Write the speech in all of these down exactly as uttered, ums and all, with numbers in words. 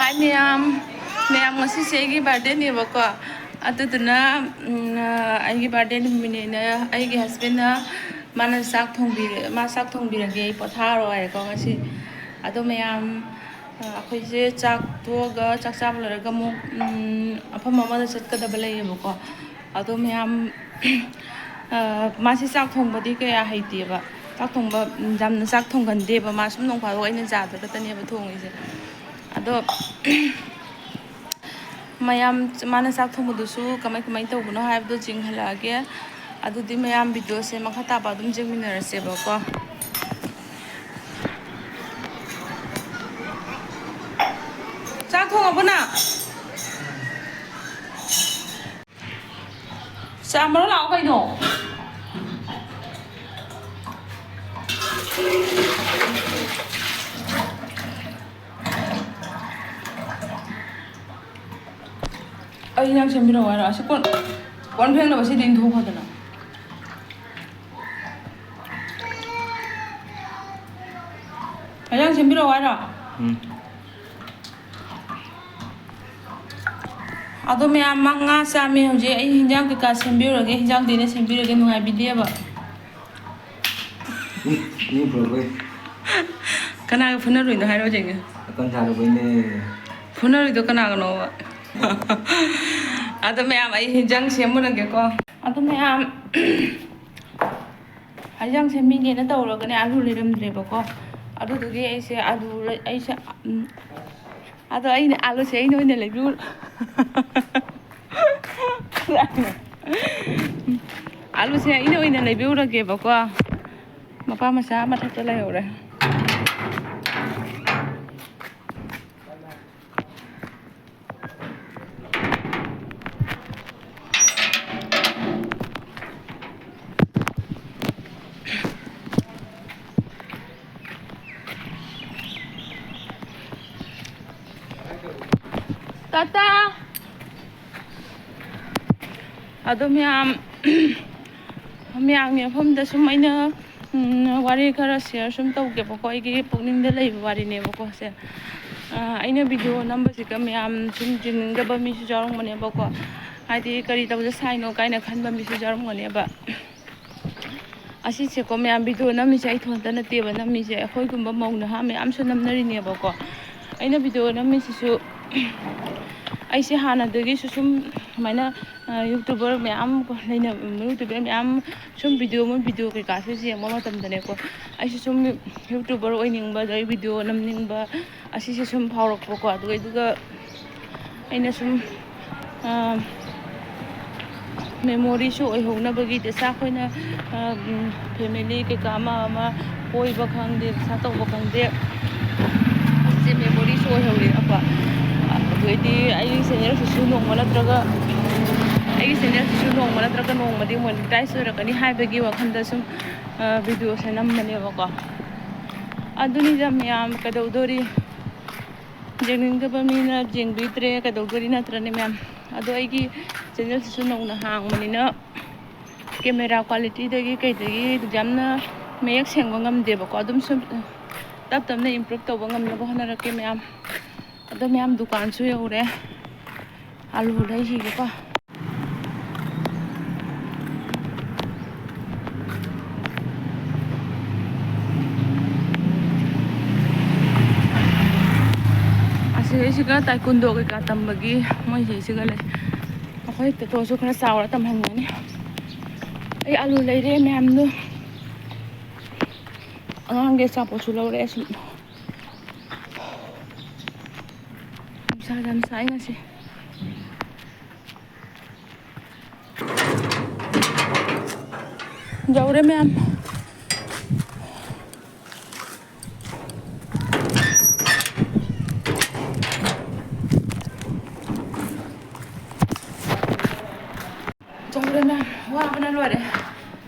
ꯍꯥꯏ ꯃꯌꯥꯝ, ꯃꯌꯥꯝ, ꯉꯁꯤꯁꯦ ꯑꯩꯒꯤ ꯕꯥꯔꯗꯦꯅꯦꯕꯀꯣ꯫ ꯑꯗꯨꯗꯨꯅ, ꯎꯝ, ꯑꯩꯒꯤ ꯕꯥꯔꯗꯦ ꯅꯨꯃꯤꯠꯅꯦꯅ ꯑꯩꯒꯤ ꯍꯁꯕꯦꯟꯅ, ꯃꯥꯅ ꯆꯥꯛ ꯊꯣꯡꯕꯤꯔꯦ, ꯃꯥ ꯆꯥꯛ ꯊꯣꯡꯕꯤꯔꯒꯦ, ꯑꯩ ꯄꯣꯊꯥꯔꯣ ꯍꯥꯏꯔꯦꯀꯣ ꯉꯁꯤ꯫ ꯑꯗꯣ ꯃꯌꯥꯝ, ꯑꯩꯈꯣꯏꯁꯦ ꯆꯥꯛ ꯇꯣꯛꯑꯒ, ꯆꯥꯛ ꯆꯥꯕ ꯂꯣꯏꯔꯒ ꯑꯃꯨꯛ, ꯎꯝ, ꯃꯐꯝ ꯑꯃꯗ ꯆꯠꯀꯗꯕ ꯂꯩꯌꯦꯕꯀꯣ꯫ ꯑꯗꯣ ꯃꯌꯥꯝ, ꯃꯥꯁꯦ ꯆꯥꯛ ꯊꯣꯡꯕꯗꯤ ꯀꯌꯥ ꯍꯩꯇꯦꯕ꯫ ꯆꯥꯛ ꯊꯣꯡꯕ, ꯌꯥꯝꯅ ꯆꯥꯛ ꯊꯣꯡꯒꯟꯗꯦꯕ꯫ ꯃꯥ ꯁꯨꯝ ꯅꯣꯡ ꯐꯥꯗꯣꯛ ꯑꯩꯅ ꯆꯥꯗ ꯈꯛꯇꯅꯦꯕ ꯊꯣꯡꯉꯤꯁꯦ꯫ ꯑꯗꯣ ꯃꯌꯥꯝ, ꯃꯥꯅ ꯆꯥꯛ ꯊꯣꯡꯕꯗꯨꯁꯨ ꯀꯃꯥꯏ ꯀꯃꯥꯏꯅ ꯇꯧꯕꯅꯣ ꯍꯥꯏꯕꯗꯣ ꯌꯦꯡꯍꯜꯂꯛꯑꯒꯦ꯫ ꯑꯗꯨꯗꯤ ꯃꯌꯥꯝ ꯚꯤꯗꯤꯑꯣꯁꯦ ꯃꯈꯥ ꯇꯥꯕ ꯑꯗꯨꯝ ꯌꯦꯡꯃꯤꯟꯅꯔꯁꯦꯕꯀꯣ꯫ ꯆꯥꯛ ꯊꯣꯡꯉꯕꯣ ꯅꯪ? ꯆꯥꯝꯃꯔꯣ ꯂꯥꯛꯑꯣ ꯀꯩꯅꯣ꯫ ꯑꯩ ꯏꯟꯖꯥꯡ ꯁꯦꯝꯕꯤꯔꯛꯑꯣ ꯍꯥꯏꯔꯣ? ꯑꯁꯤ ꯀꯣꯟ, ꯀꯣꯟ ꯐꯦꯡꯅꯕ ꯁꯤꯗꯤ ꯏꯟꯊꯣꯛꯈꯣꯗꯅ꯫ ꯏꯟꯖꯥꯡ ꯁꯦꯝꯕꯤꯔꯛꯑꯣ ꯍꯥꯏꯔꯣ? ꯎꯝ꯫ ꯑꯗꯣ ꯃꯌꯥꯝ, ꯃꯉꯥ ꯆꯥꯝꯃꯦ ꯍꯧꯖꯤꯛ꯫ ꯑꯩ ꯍꯤꯟꯖꯥꯡ ꯀꯩꯀꯥ ꯁꯦꯝꯕꯤꯔꯨꯔꯒꯦ, ꯍꯤꯟꯖꯥꯡꯗꯤ ꯑꯩꯅ ꯁꯦꯝꯕꯤꯔꯒꯦ, ꯅꯨꯡꯉꯥꯏꯕꯤꯗꯦꯕ꯫ ꯃꯤ ꯐꯨꯔꯛꯄꯩ꯫ ꯀꯅꯥꯒ ꯐꯨꯅꯔꯨꯏꯅꯣ ꯍꯥꯏꯔꯣ ꯍꯧꯖꯤꯛ? ꯑꯀꯟ ꯊꯥꯔꯨꯕꯩꯅꯦ꯫ ꯐꯨꯅꯔꯨꯏꯗꯣ ꯀꯅꯥꯒꯅꯣꯕ? ꯑꯗꯣ ꯃꯌꯥꯝ, ꯑꯩ ꯍꯤꯟꯖꯥꯡ ꯁꯦꯝꯃꯨꯔꯒꯦꯀꯣ꯫ ꯑꯗꯣ ꯃꯌꯥꯝ, ꯍꯤꯟꯖꯥꯡ ꯁꯦꯝꯕꯤꯒꯦꯅ ꯇꯧꯔꯒꯅꯦ, ꯑꯂꯨ ꯂꯩꯔꯝꯗ꯭ꯔꯦꯕꯀꯣ꯫ ꯑꯗꯨꯗꯨꯒꯤ ꯑꯩꯁꯦ ꯑꯂꯨ ꯂꯩ-, ꯑꯩꯁꯦ, ꯎꯝ, ꯑꯗꯣ ꯑꯩꯅ ꯑꯂꯨꯁꯦ ꯑꯩꯅ ꯑꯣꯏꯅ ꯂꯩꯕꯤꯌꯨ-, ꯑꯂꯨꯁꯦ ꯑꯩꯅ ꯑꯣꯏꯅ ꯂꯩꯕꯤꯔꯨꯔꯒꯦꯕꯀꯣ꯫ ꯃꯄꯥ ꯃꯆꯥ ꯃꯊꯛꯇ ꯂꯩꯍꯧꯔꯦ꯫ ꯇꯥꯇꯥ꯫ ꯑꯗꯣ ꯃꯌꯥꯝ, ꯃꯌꯥꯝꯒꯤ ꯃꯐꯝꯗ ꯁꯨꯝ ꯑꯩꯅ, ꯎꯝ, ꯋꯥꯔꯤ ꯈꯔ ꯁꯤꯌꯔ ꯁꯨꯝ ꯇꯧꯒꯦꯕꯀꯣ꯫ ꯑꯩꯒꯤ ꯄꯨꯛꯅꯤꯡꯗ ꯂꯩꯕ ꯋꯥꯔꯤꯅꯦꯕꯀꯣ ꯁꯦ꯫ ꯑꯩꯅ ꯚꯤꯗꯤꯑꯣ ꯅꯝꯕꯁꯤꯒ ꯃꯌꯥꯝ ꯁꯨꯝ ꯌꯦꯡꯅꯤꯡꯗꯕ ꯃꯤꯁꯨ ꯌꯥꯎꯔꯝꯒꯅꯦꯕꯀꯣ꯫ ꯍꯥꯏꯗꯤ ꯀꯔꯤ ꯇꯧꯖ ꯁꯥꯏꯅꯣ ꯀꯥꯏꯅ ꯈꯟꯕ ꯃꯤꯁꯨ ꯌꯥꯎꯔꯝꯒꯅꯦꯕ꯫ ꯑꯁꯤꯁꯦꯀꯣ ꯃꯌꯥꯝ, ꯚꯤꯗꯤꯑꯣ ꯅꯝꯃꯤꯁꯦ ꯑꯩ ꯏꯊꯟꯇ ꯅꯠꯇꯦꯕ ꯅꯝꯃꯤꯁꯦ, ꯑꯩꯈꯣꯏꯒꯨꯝꯕ ꯃꯧ ꯅꯍꯥ ꯃꯌꯥꯝꯁꯨ ꯅꯝꯅꯔꯤꯅꯦꯕꯀꯣ꯫ ꯑꯩꯅ ꯚꯤꯗꯤꯑꯣ ꯅꯝꯃꯤꯁꯤꯁꯨ ꯑꯩꯁꯦ ꯍꯥꯟꯅꯗꯒꯤꯁꯨ ꯁꯨꯝ ꯁꯨꯃꯥꯏꯅ ꯌꯨꯇ꯭ꯌꯨꯕꯔ ꯃꯌꯥꯝ ꯂꯩꯅ ꯌꯨꯇ꯭ꯌꯨꯕꯔ ꯃꯌꯥꯝ ꯁꯨꯝ ꯚꯤꯗꯤꯑꯣ, ꯃꯣꯏ ꯚꯤꯗꯤꯑꯣ ꯀꯩꯀꯥꯁꯦ ꯌꯦꯡꯕ ꯃꯇꯝꯗꯅꯦꯀꯣ, ꯑꯩꯁꯨ ꯁꯨꯝ ꯌꯨꯇ꯭ꯌꯨꯕꯔ ꯑꯣꯏꯅꯤꯡꯕ, ꯑꯗꯩ ꯚꯤꯗꯤꯑꯣ ꯅꯝꯅꯤꯡꯕ, ꯑꯁꯤꯁꯦ ꯁꯨꯝ ꯐꯥꯎꯔꯛꯄꯀꯣ꯫ ꯑꯗꯨꯒ ꯑꯗꯨꯒ ꯑꯩꯅ ꯁꯨꯝ ꯃꯦꯃꯣꯔꯤꯁꯨ ꯑꯣꯏꯍꯧꯅꯕꯒꯤ ꯗꯦꯁꯥ ꯑꯩꯈꯣꯏꯅ ꯐꯦꯃꯤꯂꯤ ꯀꯩꯀꯥ ꯑꯃ ꯑꯃ ꯀꯣꯏꯕ ꯈꯪꯗꯦ, ꯄꯩꯁꯥ ꯇꯧꯕ ꯈꯪꯗꯦ, ꯁꯤ ꯃꯦꯃꯣꯔꯤꯁꯨ ꯑꯣꯏꯍꯧꯔꯦꯕꯀꯣ꯫ ꯑꯗꯨꯗꯩꯗꯤ ꯑꯩꯒꯤ ꯆꯦꯅꯦꯜꯁꯤꯁꯨ ꯅꯣꯡꯃ ꯅꯠꯇ꯭ꯔꯒ ꯑꯩꯒꯤ ꯆꯦꯅꯦꯜꯁꯤꯁꯨ ꯅꯣꯡꯃ ꯅꯠꯇ꯭ꯔꯒ ꯅꯣꯡꯃꯗꯤ ꯃꯣꯅꯤꯇꯥꯏꯁ ꯑꯣꯏꯔꯛꯀꯅꯤ ꯍꯥꯏꯕꯒꯤ ꯋꯥꯈꯜꯗ ꯁꯨꯝ ꯚꯤꯗꯤꯑꯣꯁꯦ ꯅꯝꯕꯅꯦꯕꯀꯣ꯫ ꯑꯗꯨꯅꯤꯗ ꯃꯌꯥꯝ, ꯀꯩꯗꯧꯗꯣꯔꯤ? ꯌꯦꯡꯅꯤꯡꯗꯕ ꯃꯤꯅ ꯌꯦꯡꯕꯤꯗ꯭ꯔꯦ, ꯀꯩꯗꯧꯗꯣꯔꯤ ꯅꯠꯇ꯭ꯔꯅꯦ ꯃꯌꯥꯝ? ꯑꯗꯣ ꯑꯩꯒꯤ ꯆꯦꯅꯦꯜꯁꯤꯁꯨ ꯅꯧꯅ ꯍꯥꯡꯕꯅꯤꯅ ꯀꯦꯃꯦꯔꯥ ꯀ꯭ꯋꯥꯂꯤꯇꯤꯗꯒꯤ ꯀꯩꯗꯒꯤ ꯌꯥꯝꯅ ꯃꯌꯦꯛ ꯁꯦꯡꯕ ꯉꯝꯗꯦꯕꯀꯣ꯫ ꯑꯗꯨꯝ ꯁꯨꯝ ꯇꯞ ꯇꯞꯅ ꯏꯝꯄ꯭ꯔꯨꯞ ꯇꯧꯕ ꯉꯝꯅꯕ ꯍꯣꯠꯅꯔꯛꯀꯦ ꯃꯌꯥꯝ꯫ ꯑꯗꯣ ꯃꯌꯥꯝ, ꯗꯨꯀꯥꯟꯁꯨ ꯌꯧꯔꯦ꯫ ꯑꯂꯨ ꯂꯩꯈꯤꯒꯦꯀꯣ꯫ ꯑꯁꯤꯗꯩꯁꯤꯒ ꯇꯥꯏꯀꯨꯟꯗꯣ ꯀꯩꯀꯥ ꯇꯝꯕꯒꯤ ꯃꯣꯏꯁꯤꯁꯤꯒ ꯂꯩ꯫ ꯑꯩꯈꯣꯏ ꯇꯦꯇꯣꯁꯨ ꯈꯔ ꯆꯥꯎꯔ ꯇꯝꯍꯟꯒꯅꯤ꯫ ꯑꯩ ꯑꯂꯨ ꯂꯩꯔꯦ ꯃꯌꯥꯝꯗꯨ꯫ ꯑꯉꯥꯡꯒꯤ ꯑꯆꯥꯄꯣꯠꯁꯨ ꯂꯧꯔꯛꯑꯦ ꯁꯨꯝ꯫ ꯅꯨꯡꯁꯥ ꯌꯥꯝ ꯁꯥꯏ ꯉꯁꯤ꯫ ꯌꯧꯔꯦ ꯃꯌꯥꯝ꯫ ꯌꯧꯔꯦ ꯃꯌꯥꯝ꯫ ꯋꯥꯕꯅ ꯂꯣꯏꯔꯦ꯫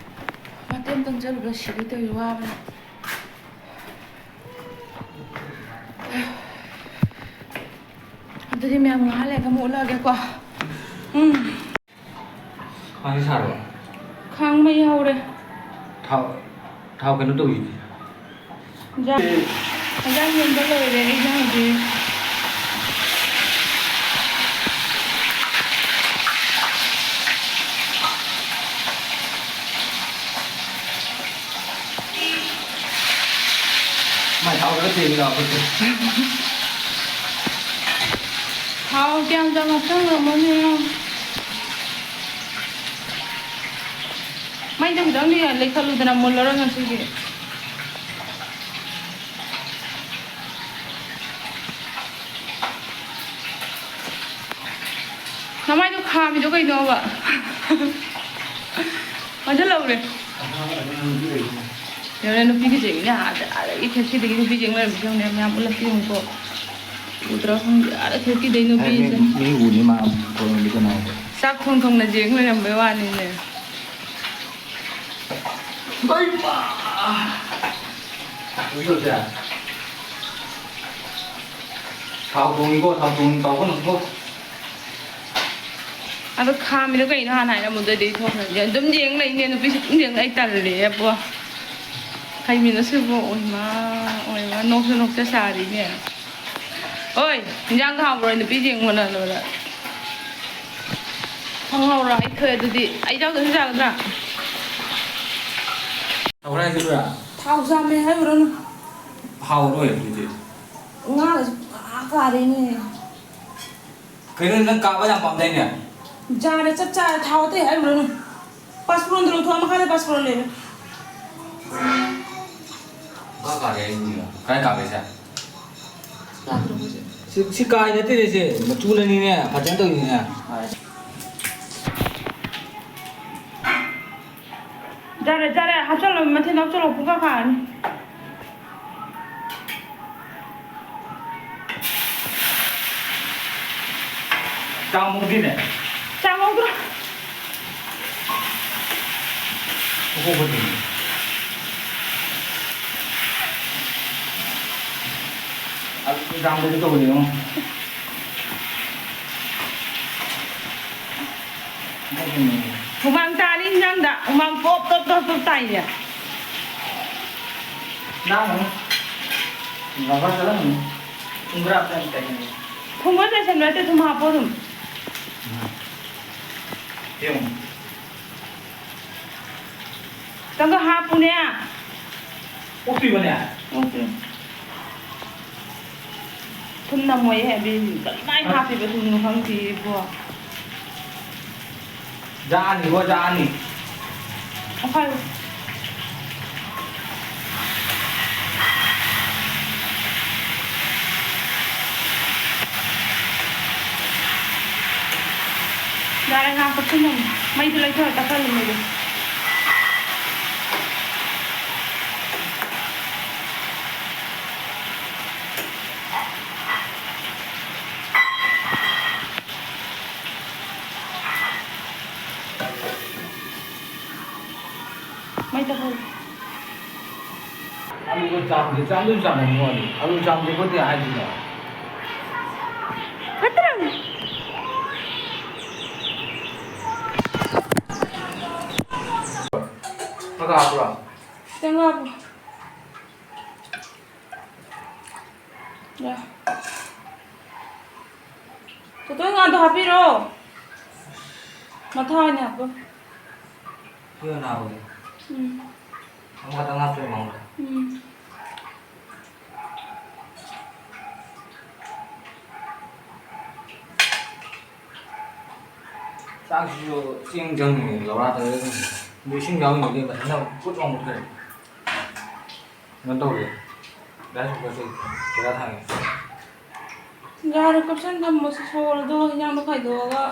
ꯃꯇꯦꯛ ꯑꯃꯇꯪ ꯆꯠꯂꯨꯕ ꯁꯤꯒꯦ ꯇꯧꯏ ꯋꯥꯕꯅ꯫ ꯑꯗꯨꯗꯤ ꯃꯌꯥꯝ ꯉꯥꯏꯍꯥꯛ ꯂꯩꯔꯒ ꯑꯃꯨꯛ ꯎꯠꯂꯛꯑꯒꯦꯀꯣ꯫ ꯎꯝ꯫ ꯈꯥꯡꯁꯦ ꯁꯥꯔꯕ? ꯈꯥꯡ ꯃꯩ ꯍꯧꯔꯦ꯫ ꯊꯥꯎ, ꯊꯥꯎ ꯀꯩꯅꯣ ꯇꯧꯔꯤꯗꯤ꯫ ꯏꯟꯖꯥꯡ, ꯏꯟꯖꯥꯡ ꯌꯣꯟꯕ ꯂꯣꯏꯔꯦ꯫ ꯏꯟꯖꯥꯡꯗꯤ ꯊꯥꯎ ꯀꯌꯥꯝ ꯆꯪꯉꯛꯇ꯭ꯔꯕꯅꯣ ꯌꯦꯡꯉꯣ꯫ ꯃꯩꯗ ꯈꯤꯇꯪꯗꯤ ꯂꯩꯈꯠꯂꯨꯗꯅ, ꯃꯨꯜꯂꯔꯣꯏ ꯉꯁꯤꯗꯤ꯫ ꯅꯃꯥꯏꯗꯣ ꯈꯥꯝꯃꯤꯗꯣ ꯀꯩꯅꯣꯕ? ꯃꯥꯡꯖꯜꯍꯧꯔꯦ꯫ ꯌꯥꯔꯦ, ꯅꯨꯄꯤꯒꯤ ꯆꯦꯡꯅꯦ, ꯑꯥꯗ, ꯑꯥꯗꯒꯤ ꯈꯦꯠꯀꯤꯗꯒꯤ ꯅꯨꯄꯤ ꯆꯦꯡ ꯂꯩꯔꯝꯕꯁꯨ ꯌꯥꯎꯅꯦ, ꯃꯌꯥꯝ ꯎꯠꯂꯛꯀꯦ ꯌꯦꯡꯉꯨꯀꯣ꯫ ꯎꯗ꯭ꯔꯥ ꯈꯪꯗꯦ, ꯑꯥꯗ ꯈꯦꯠꯀꯤꯗꯩ ꯑꯦ, ꯃꯤ, ꯅꯨꯄꯤꯁꯦ꯫ ꯃꯤ ꯎꯅꯤ ꯃꯥ ꯊꯣꯛꯂꯛꯑꯗꯤ ꯀꯅꯥ ꯎꯗꯣꯏ? ꯆꯥꯛ ꯊꯣꯡ ꯊꯣꯡꯅ ꯆꯦꯡ ꯂꯩꯔꯝꯕꯩ ꯋꯥꯅꯤꯅꯦ꯫ ꯏꯃꯥ! ꯎꯏꯌꯣꯁꯦ꯫ ꯊꯥꯎ ꯊꯣꯡꯉꯤꯀꯣ, ꯊꯥꯎ ꯊꯣꯡ ꯇꯧꯒꯅꯨꯀꯣ꯫ ꯑꯗꯣ ꯈꯥꯝꯃꯤꯗꯣ ꯀꯩꯅꯣ ꯍꯥꯟꯅ ꯍꯥꯏꯔꯝꯃꯨꯗꯣꯏꯗꯤ ꯊꯣꯛꯈ꯭ꯔꯗꯤ꯫ ꯑꯗꯨꯝ ꯌꯦꯡ ꯂꯩꯅꯦ, ꯅꯨꯄꯤꯁꯦ ꯑꯗꯨꯝ ꯌꯦꯡ ꯂꯩ, ꯇꯜꯂꯦ ꯄꯣ꯫ ꯀꯩ ꯃꯤꯅꯣ ꯁꯤꯕꯣ? ꯑꯣꯏꯃꯥ, ꯑꯣꯏꯃꯥ, ꯅꯣꯛꯁꯨ ꯅꯣꯛꯆ ꯁꯥꯔꯤꯅꯦ꯫ ꯑꯣꯏ, ꯏꯟꯖꯥꯡ ꯍꯥꯎꯕ꯭ꯔꯣ? ꯅꯨꯄꯤ ꯌꯦꯡꯉꯣ ꯅꯪ ꯂꯣꯏꯔ꯫ ꯊꯣꯡꯍꯧꯔꯣ, ꯑꯩ ꯊꯣꯛꯑꯦ ꯑꯗꯨꯗꯤ꯫ ꯑꯩ ꯌꯥꯎꯗꯁꯨ ꯌꯥꯒꯗ꯭ꯔꯥ? ꯇꯧꯔꯦ ꯍꯥꯏꯁꯤꯔꯥ? ꯊꯥꯎ ꯆꯥꯝꯃꯦ ꯍꯥꯏꯔꯨꯔꯅꯨ꯫ ꯍꯥꯎꯔꯣꯏ ꯑꯗꯨꯗꯤ꯫ ꯉꯥꯒꯁꯨ ꯄꯨꯡꯀꯥ ꯀꯥꯔꯦꯅꯦ꯫ ꯀꯩꯅꯣ ꯅꯪ ꯀꯥꯕ ꯌꯥꯝ ꯄꯥꯝꯗꯥꯏꯅꯦ? ꯌꯥꯔꯦ, ꯆꯞ ꯆꯥꯔꯦ, ꯊꯥꯎ ꯑꯇꯩ ꯍꯥꯏꯔꯨꯔꯅꯨ꯫ ꯄꯥꯁꯄꯣꯔꯠꯇꯣ ꯂꯧꯊꯣꯛꯑꯣ, ꯃꯈꯥꯗ ꯄꯥꯁꯄꯣꯔꯠ ꯂꯩꯔꯦ꯫ ꯄꯨꯡꯀꯥ ꯀꯥꯔꯦ ꯍꯥꯏꯁꯤꯅꯦ꯫ ꯀꯥꯏ ꯀꯥꯒꯦ ꯁꯦ? ꯁꯤ, ꯁꯤ ꯀꯥꯏ ꯅꯠꯇꯦꯅꯦ ꯁꯦ, ꯃꯆꯨꯅꯅꯤꯅꯦ, ꯐꯖꯅ ꯇꯧꯔꯤꯅꯦ꯫ ꯌꯥꯔꯦ, ꯌꯥꯔꯦ, ꯍꯥꯞꯆꯜꯂꯣ, ꯃꯊꯦꯜ ꯍꯥꯞꯆꯜꯂꯣ, ꯄꯨꯡꯀꯥ ꯀꯥꯔꯅꯤ꯫ ꯆꯥꯝꯍꯧꯗꯦꯅꯦ꯫ ꯆꯥꯝꯍꯧꯗ꯭ꯔꯣ? ꯑꯣꯍꯣ, ꯍꯣ, ꯍꯣ꯫ ꯑꯁ, ꯆꯥꯝꯗꯗꯤ ꯇꯧꯕꯅꯦ, ꯌꯦꯡꯉꯣ꯫ ꯍꯨꯃꯥꯡ ꯇꯥꯅꯤ ꯏꯟꯖꯥꯡꯗ꯫ ꯍꯨꯃꯥꯡ ꯇꯣꯞ, ꯇꯣꯞ, ꯇꯣꯞ, ꯇꯣꯞ ꯇꯥꯏꯅꯦ꯫ ꯅꯪ ꯂꯥꯛꯑꯣ꯫ ꯂꯥꯛꯑꯣ, ꯆꯠꯂꯝꯃꯅꯤ꯫ ꯊꯨꯝ ꯈꯔ ꯍꯥꯞꯆꯤꯜꯂꯒ ꯀꯩꯅꯣ꯫ ꯊꯨꯝ ꯈꯔ ꯆꯥꯏꯁꯟꯕ ꯅꯠꯇꯦ, ꯊꯨꯝ ꯍꯥꯞꯄꯣ ꯑꯗꯨꯝ꯫ ꯌꯦꯡꯉꯣ꯫ ꯈꯤꯇꯪꯒ ꯍꯥꯞꯄꯨꯅꯦ꯫ ꯑꯣꯛꯇꯣꯏꯕꯅꯦ? ꯑꯣꯛꯇꯣꯏꯅꯦ꯫ ꯊꯨꯝ ꯅꯝꯃꯣꯏꯌꯦ ꯍꯥꯏꯕꯤꯔꯤꯅꯤ꯫ ꯀꯔꯤꯃꯥꯏꯅ ꯍꯥꯞꯄꯤꯕ ꯊꯨꯝꯅꯣ ꯈꯪꯗꯦ ꯏꯕꯣ꯫ ꯌꯥꯅꯤꯀꯣ, ꯌꯥꯅꯤ꯫ ꯑꯣꯈꯥꯏꯌꯨ꯫ ꯌꯥꯔꯦ, ꯉꯥꯏꯍꯥꯛ ꯀꯨꯞꯁꯤꯟꯅꯕꯅꯤ꯫ ꯃꯩꯗꯣ ꯂꯩꯊꯧꯔꯣ, ꯇꯞꯊꯍꯜꯂꯨ ꯃꯩꯗꯣ꯫ ꯃꯩ ꯇꯞꯍꯜꯂꯨ꯫ ꯑꯂꯨꯒ ꯆꯥꯝꯗꯦ, ꯆꯥꯝꯗꯣꯏ ꯆꯥꯝꯃꯝꯃꯣ ꯑꯂꯨ꯫ ꯑꯂꯨ ꯆꯥꯝꯗꯦ ꯈꯣꯠꯇꯦ ꯍꯥꯏꯗꯨꯅ꯫ ꯐꯠꯇ꯭ꯔꯪ꯫ ꯃꯈꯥ ꯍꯥꯞꯄ꯭ꯔꯣ? ꯈꯤꯇꯪ ꯍꯥꯞꯄꯣ꯫ ꯌꯥ꯫ ꯇꯣꯇꯣ ꯉꯥꯗꯣ ꯍꯥꯞꯄꯤꯔꯣ꯫ ꯃꯊꯥ ꯑꯣꯏꯅ ꯍꯥꯞꯄꯣ꯫ ꯁꯤ ꯑꯣꯏꯅ ꯍꯥꯞꯄꯒꯦ꯫ ꯎꯝ꯫ ꯑꯃꯈꯛꯇꯪ ꯍꯥꯞꯇꯣꯏ ꯃꯑꯣꯡꯗ꯫ ꯎꯝ꯫ ꯆꯥꯛꯁꯤꯁꯨ ꯆꯦꯡ ꯆꯪꯉꯤꯅꯦ, ꯂꯧꯔꯥ ꯇꯧꯔꯦ꯫ ꯑꯗꯨ ꯏꯁꯤꯡ ꯌꯥꯎꯔꯝꯃꯗꯤ ꯐꯖꯅ ꯐꯨꯠ ꯂꯥꯎ ꯃꯨꯠꯈ꯭ꯔꯦ꯫ ꯀꯩꯅꯣ ꯇꯧꯔꯦ꯫ ꯔꯥꯏꯁ ꯀꯨꯀꯔꯁꯦ ꯕꯦꯔꯥ ꯊꯥꯡꯉꯦ꯫ ꯌꯥꯔꯦ, ꯀꯨꯞꯁꯟ ꯊꯝꯃꯣꯁꯦ, ꯁꯧꯍꯜꯂꯣ, ꯑꯗꯨꯒ ꯍꯤꯟꯖꯥꯡꯗꯣ ꯈꯥꯏꯗꯣꯛꯑꯒ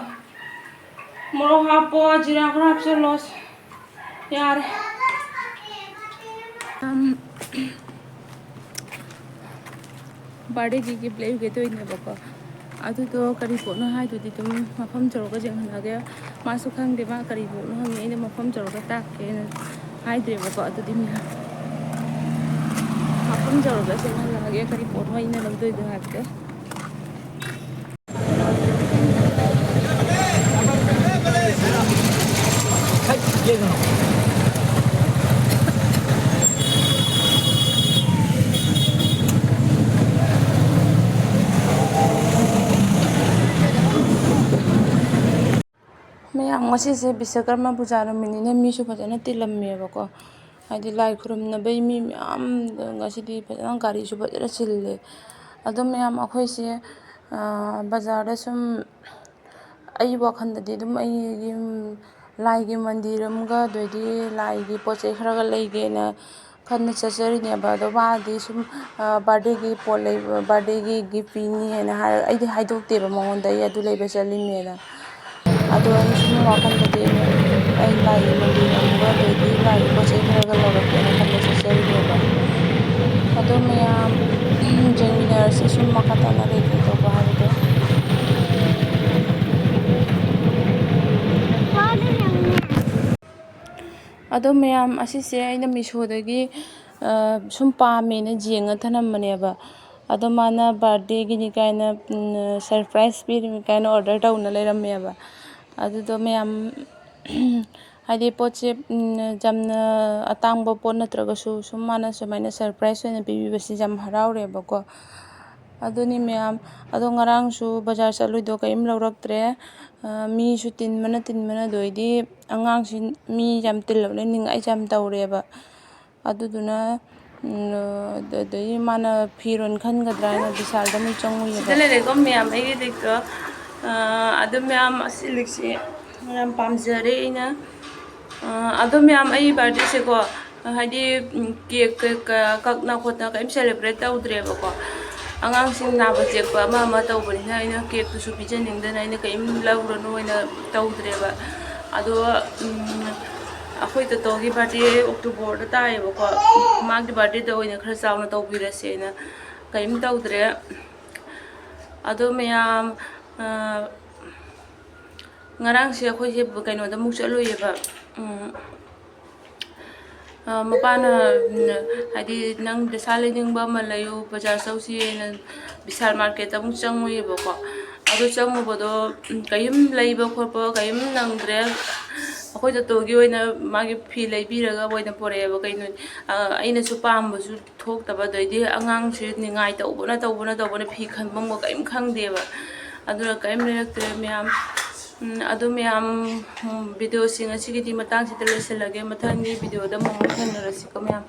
ꯃꯣꯔꯣꯛ ꯍꯥꯞꯄꯣ, ꯖꯤꯔꯥ ꯈꯔ ꯍꯥꯞꯆꯜꯂꯣ꯫ ꯌꯥꯔꯦ꯫ ꯕꯥꯔꯗꯦꯒꯤ ꯒꯤꯐ ꯂꯩꯔꯨꯒꯦ ꯇꯧꯔꯤꯅꯦꯕꯀꯣ꯫ ꯑꯗꯨꯗꯣ ꯀꯔꯤ ꯄꯣꯠꯅꯣ ꯍꯥꯏꯗꯨꯗꯤ ꯑꯗꯨꯝ ꯃꯐꯝ ꯌꯧꯔꯒ ꯌꯦꯡꯍꯜꯂꯛꯑꯒꯦ꯫ ꯃꯥꯁꯨ ꯈꯪꯗꯦ, ꯃꯥ ꯀꯔꯤ ꯄꯣꯠꯅꯣ ꯍꯪꯉꯤ, ꯑꯩꯅ ꯃꯐꯝ ꯌꯧꯔꯒ ꯇꯥꯛꯀꯦꯅ ꯍꯥꯏꯗ꯭ꯔꯦꯕꯀꯣ꯫ ꯑꯗꯨꯗꯤ ꯃꯌꯥꯝ ꯃꯐꯝ ꯌꯧꯔꯒ ꯌꯦꯡꯍꯜꯂꯛꯑꯒꯦ ꯀꯔꯤ ꯄꯣꯠꯅꯣ ꯑꯩꯅ ꯂꯧꯗꯣꯏꯗꯣ ꯍꯥꯏꯕꯗꯣ꯫ ꯃꯌꯥꯝ, ꯉꯁꯤꯁꯦ ꯕꯤꯁꯀꯔꯃ ꯄꯨꯖꯥ ꯅꯨꯃꯤꯠꯅꯤꯅ ꯃꯤꯁꯨ ꯐꯖꯅ ꯇꯤꯜꯂꯝꯃꯦꯕꯀꯣ꯫ ꯍꯥꯏꯗꯤ ꯂꯥꯏ ꯈꯨꯔꯨꯝꯅꯕꯩ ꯃꯤ ꯃꯌꯥꯝ, ꯉꯁꯤꯗꯤ ꯐꯖꯅ ꯒꯥꯔꯤꯁꯨ ꯐꯖꯅ ꯆꯤꯜꯂꯦ꯫ ꯑꯗꯣ ꯃꯌꯥꯝ, ꯑꯩꯈꯣꯏꯁꯦ, ꯑ, ꯕꯖꯥꯔꯗ ꯁꯨꯝ, ꯑꯩ ꯋꯥꯈꯜꯗꯗꯤ ꯑꯗꯨꯝ ꯑꯩꯒꯤ, ꯎꯝ, ꯂꯥꯏꯒꯤ ꯃꯟꯗꯤꯔ ꯑꯃꯒ, ꯑꯗꯩꯗꯤ ꯂꯥꯏꯒꯤ ꯄꯣꯠ ꯆꯩ ꯈꯔꯒ ꯂꯩꯒꯦꯅ ꯈꯟꯅ ꯆꯠꯆꯔꯤꯅꯦꯕ꯫ ꯑꯗꯣ ꯃꯥꯗꯤ ꯁꯨꯝ, ꯑ, birthdayꯒꯤ ꯄꯣꯠ ꯂꯩꯕ, birthdayꯒꯤ gift ꯄꯤꯅꯤ ꯍꯥꯏꯅ ꯍꯥꯏꯔ-, ꯑꯩꯗꯤ ꯍꯥꯏꯗꯣꯛꯇꯦꯕ ꯃꯉꯣꯟꯗ ꯑꯩ ꯑꯗꯨ ꯂꯩꯕ ꯆꯠꯂꯤꯅꯦꯅ꯫ ꯑꯗꯣ ꯑꯩꯅ ꯁꯨꯝ ꯋꯥꯈꯜꯗꯗꯤ ꯑꯩꯅ, ꯑꯩ ꯂꯥꯏꯒꯤ ꯃꯟꯗꯤꯔ ꯑꯃꯒ, ꯑꯗꯩꯗꯤ ꯂꯥꯏꯒꯤ ꯄꯣꯠ ꯆꯩ ꯈꯔꯒ ꯂꯧꯔꯛꯀꯦꯅ ꯈꯟꯕ ꯆꯠꯆꯔꯤꯅꯦꯕ꯫ ꯑꯗꯣ ꯃꯌꯥꯝ ꯌꯦꯡꯃꯤꯟꯅꯔꯁꯤ ꯁꯨꯝ ꯃꯈꯥ ꯇꯥꯅ ꯀꯩ ꯀꯩ ꯇꯧꯕ ꯍꯥꯏꯕꯗꯣ꯫ ꯑꯗꯣ ꯃꯌꯥꯝ, ꯑꯁꯤꯁꯦ ꯑꯩꯅ Meeshoꯗꯒꯤ, ꯑ, ꯁꯨꯝ ꯄꯥꯝꯃꯦꯅ ꯌꯦꯡꯉ ꯊꯅꯝꯕꯅꯦꯕ꯫ ꯑꯗꯣ ꯃꯥꯅ birthdayꯒꯤꯅꯤ ꯀꯥꯏꯅ, ꯎꯝ, surprise ꯄꯤꯔꯤꯅꯤ ꯀꯥꯏꯅ order ꯇꯧꯅ ꯂꯩꯔꯝꯃꯦꯕ꯫ ꯑꯗꯨꯗꯣ ꯃꯌꯥꯝ, ꯍꯥꯏꯗꯤ ꯄꯣꯠꯁꯦ, ꯎꯝ, ꯌꯥꯝꯅ ꯑꯇꯥꯡꯕ ꯄꯣꯠ ꯅꯠꯇ꯭ꯔꯒꯁꯨ ꯁꯨꯝ ꯃꯥꯅ ꯁꯨꯃꯥꯏꯅ surprise ꯑꯣꯏꯅ ꯄꯤꯕꯤꯕꯁꯤ ꯌꯥꯝ ꯍꯔꯥꯎꯔꯦꯕꯀꯣ꯫ ꯑꯗꯨꯅꯤ ꯃꯌꯥꯝ꯫ ꯑꯗꯣ ꯉꯔꯥꯡꯁꯨ ꯕꯖꯥꯔ ꯆꯠꯂꯨꯏꯗꯣ ꯀꯔꯤꯝ ꯂꯧꯔꯛꯇ꯭ꯔꯦ꯫ ꯑ, ꯃꯤꯁꯨ ꯇꯤꯟꯕꯅ ꯇꯤꯟꯕꯅ, ꯑꯗꯩꯗꯤ ꯑꯉꯥꯡꯁꯤ ꯃꯤ ꯌꯥꯝ ꯇꯤꯜꯂꯕꯅꯤꯅ ꯅꯤꯡꯉꯥꯏꯁꯦ ꯌꯥꯝ ꯇꯧꯔꯦꯕ꯫ ꯑꯗꯨꯗꯨꯅ, ꯎꯝ, ꯑꯗ-, ꯑꯗꯩ ꯃꯥꯅ ꯐꯤꯔꯣꯟ ꯈꯟꯒꯗ꯭ꯔꯥ ꯍꯥꯏꯅ ꯕꯤꯁꯥꯜꯗ ꯑꯃꯨꯛ ꯆꯪꯉꯨꯏꯌꯦꯕ꯫ ꯁꯤꯗ ꯂꯩꯔꯦꯀꯣ ꯃꯌꯥꯝ, ꯑꯩꯒꯤ ꯂꯤꯛꯇꯣ꯫ ꯑ, ꯑꯗꯨ ꯃꯌꯥꯝ, ꯑꯁꯤ ꯂꯤꯛꯁꯦ ꯌꯥꯝ ꯄꯥꯝꯖꯔꯦ ꯑꯩꯅ꯫ ꯑ, ꯑꯗꯣ ꯃꯌꯥꯝ, ꯑꯩ birthdayꯁꯦꯀꯣ, ꯍꯥꯏꯗꯤ, ꯎꯝ, cake ꯀꯩꯀꯥ ꯀꯛꯅ ꯈꯣꯠꯇꯅ ꯀꯔꯤꯝ celebrate ꯇꯧꯗ꯭ꯔꯦꯕꯀꯣ꯫ ꯑꯉꯥꯡꯁꯤꯡ ꯅꯥꯕ ꯌꯦꯛꯄ ꯑꯃ ꯑꯃ ꯇꯧꯕꯅꯤꯅ ꯑꯩꯅ cakeꯇꯨꯁꯨ ꯄꯤꯖꯅꯤꯡꯗꯅ ꯑꯩꯅ ꯀꯔꯤꯝ ꯂꯧꯔꯅꯨ ꯍꯥꯏꯅ ꯇꯧꯗ꯭ꯔꯦꯕ꯫ ꯑꯗꯣ, ꯎꯝ, ꯑꯩꯈꯣꯏ ꯇꯣꯇꯣꯒꯤ birthday Octoberꯗ ꯇꯥꯏꯌꯦꯕꯀꯣ꯫ ꯃꯥꯒꯤ birthdayꯗ ꯑꯣꯏꯅ ꯈꯔ ꯆꯥꯎꯅ ꯇꯧꯕꯤꯔꯁꯦꯅ ꯀꯔꯤꯝ ꯇꯧꯗ꯭ꯔꯦ꯫ ꯑꯗꯣ ꯃꯌꯥꯝ, ꯑ, ꯉꯔꯥꯡꯁꯦ ꯑꯩꯈꯣꯏꯁꯦ ꯀꯩꯅꯣꯗ ꯑꯃꯨꯛ ꯆꯠꯂꯨꯏꯌꯦꯕ, ꯎꯝ, ꯑ, ꯃꯄꯥꯅ, ꯎꯝ, ꯍꯥꯏꯗꯤ, "ꯅꯪ ꯗ꯭ꯔꯦꯁ ꯂꯩꯅꯤꯡꯕ ꯑꯃ ꯂꯩꯌꯨ, ꯕꯖꯥꯔ ꯆꯧꯁꯤꯅ" ꯕꯤꯁꯥꯜ marketꯇ ꯑꯃꯨꯛ ꯆꯪꯉꯨꯏꯌꯦꯕꯀꯣ꯫ ꯑꯗꯨ ꯆꯪꯉꯨꯕꯗꯣ, ꯎꯝ, ꯀꯔꯤꯝ ꯂꯩꯕ ꯈꯣꯠꯄ ꯀꯔꯤꯝ ꯅꯪꯗ꯭ꯔꯦ꯫ ꯑꯩꯈꯣꯏ ꯇꯣꯇꯣꯒꯤ ꯑꯣꯏꯅ ꯃꯥꯒꯤ ꯐꯤ ꯂꯩꯕꯤꯔꯒ ꯑꯣꯏꯅ ꯄꯨꯔꯛꯑꯦꯕ꯫ ꯀꯩꯅꯣ, ꯑ, ꯑꯩꯅꯁꯨ ꯄꯥꯝꯕꯁꯨ ꯊꯣꯛꯇꯕ, ꯑꯗꯩꯗꯤ ꯑꯉꯥꯡꯁꯦ ꯅꯤꯡꯉꯥꯏ ꯇꯧꯕꯅ ꯇꯧꯕꯅ ꯇꯧꯕꯅ ꯐꯤ ꯈꯟꯐꯝꯒ ꯀꯔꯤꯝ ꯈꯪꯗꯦꯕ꯫ ꯑꯗꯨꯅ ꯀꯔꯤꯝ ꯂꯩꯔꯛꯇ꯭ꯔꯦ ꯃꯌꯥꯝ꯫ ꯎꯝ, ꯑꯗꯨ ꯃꯌꯥꯝ, ꯎꯝ, videoꯁꯤꯡ ꯑꯁꯤꯒꯤꯗꯤ ꯃꯇꯥꯡꯁꯤꯗ ꯂꯣꯏꯁꯤꯜꯂꯒꯦ꯫ ꯃꯊꯪꯒꯤ videoꯗ ꯑꯃꯨꯛ ꯊꯦꯡꯅꯔꯁꯤꯀꯣ ꯃꯌꯥꯝ꯫